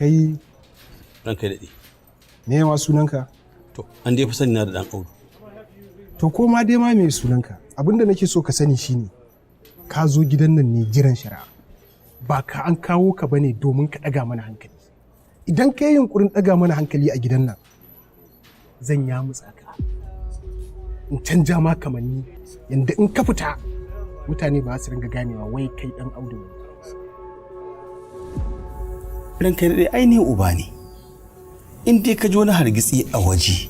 Kai. Ranka daɗe. Me ma sunanka? To, an dai fi sani na da ɗan Audu. To, ko ma dai ma me sunanka, abinda nake so ka sani shine ka zo gidan nan ne jiran shari'a, ba ka an kawo ka bane domin ka ɗaga mana hankali. Idan ka yi yunkurin ɗaga mana hankali a gidan nan, zan yamutsa ka in canja ma kamanni yanda in ka fita mutane ba su ringa ganewa wai kai ɗan Audu ne. Ranka daɗe, ai ni uba ne. In dai ka ji wani hargitsi a waje,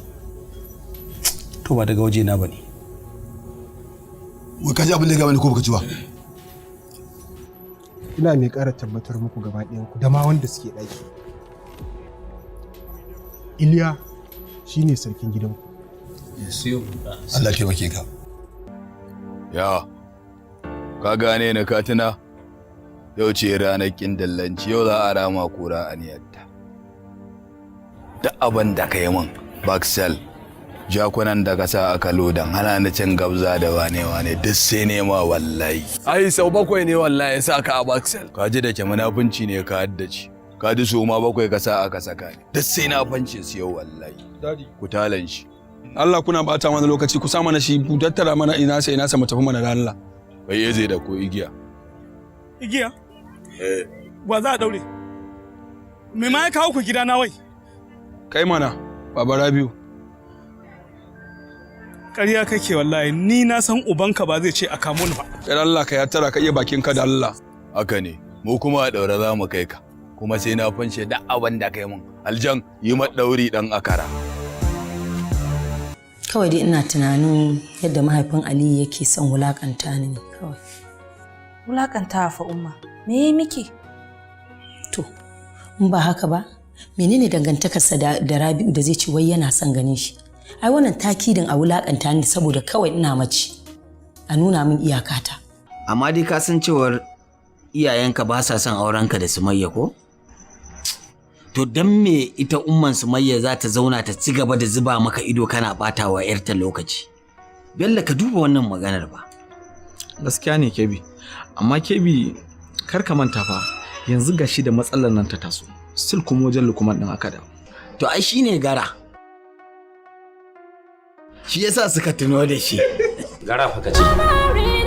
to ba daga waje na bane. Wai ka ji abin da ya gaba ne ko baka ji ba? Ina mai ƙara tabbatar muku gaba ɗayanku da ma wanda suke ɗaki, Iliya shine sarkin gidanku. Allah taimake ka. Ya, ka gane ni, ka tuna? Yau ce ranar ƙin dillanci, yau za a rama kura aniyarta. Duk abin da ka yi min, Baxel, jakunan da ka sa aka lodan, hana ni cin gabza da wane-wane, duk sai nema wallahi. Ai sau bakwai ne wallahi sa ka a Baxel. Ka ji da ke munafunci ne ka haddace. Ka ji su ma bakwai ka sa aka saka ni. Duk sai na fance su yau wallahi. Daddy. Ku talan shi. Allah, kuna bata mana lokaci, ku sa mana shi, ku tattara mana ina sai ina sa mu tafi mana da Allah. Bai zai da ko igiya. Igiya? Wa za a daure? Me ma ya kawo ku gidana wai? Kai mana, Baba Rabiu. Ƙarya kake wallahi, ni na san ubanka ba zai ce a kamo ni ba. Kai Allah ka ya tara ka iya bakin ka da Allah. Haka ne, mu kuma a ɗaure za mu kai ka. Kuma sai na fanshe duk abin da kai mun. Aljan, yi ma ɗauri ɗan akara. Kawai dai ina tunanin yadda mahaifin Aliyu yake son wulakanta ni ne kawai. Wulakantawa fa, Umma? Me yi miki? To, in ba haka ba, menene dangantakarsa da Rabi'u da zai ce wai yana son ganin shi? Ai wannan takidin a wulakanta ni saboda kawai ina mace. A nuna min iyakata. Amma dai ka san cewar iyayenka ba sa son aurenka da Sumayya, ko? To, dan me ita umman Sumayya za ta zauna ta ci gaba da zuba maka ido kana bata wa 'yarta lokaci? Bello, ka duba wannan maganar ba. Gaskiya ne, Kebi, amma Kebi, kar ka manta fa, yanzu gashi da matsalar nan ta taso, still kuma wajen Lukman din aka dawo. To, ai shine gara. Shi yasa suka tuno da shi. Gara fa ka ce.